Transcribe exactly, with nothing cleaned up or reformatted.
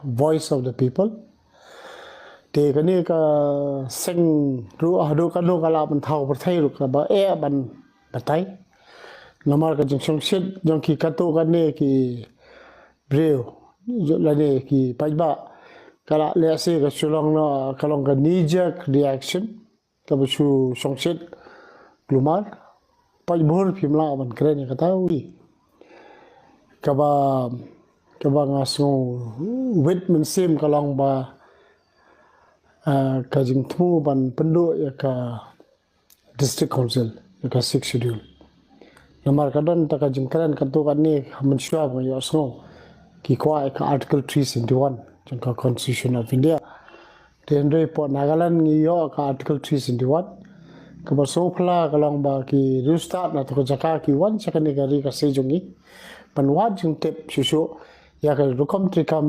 Voice of the People. Te kane ka seng ruh haduh katno ka la ban thaw pyrthei ruh kaba eh ban batai. Namar ka jingshongshit jong ki katto katne ki briew lane ki paidbah ka la lehse ka shu long noh, ka long ka knee jerk reaction kaba shu shongshit glumar. Paidbah phim lah ban kren ïa kata wi. Kaba kaba nga sngew wit mynsiem ka long ba ka jingthmu ban pynduh ïa ka District Council ïa ka Sixth Schedule. Namar ka don ta ka jingkren katto katne ha mynshuwa ba nga ïohsngew ki kwah ïa ka Article three seventy-one jong ka Constitution of India. Te hynrei pdeng Nagaland ngi ïoh ka Article three seventy-one. Kaba sngewphylla ka long ba ki riewstad na to ka jaka ki wan sha kane ka ri ka se jong ngi ban wad jingtip shuh shuh ïa ka rukom treikam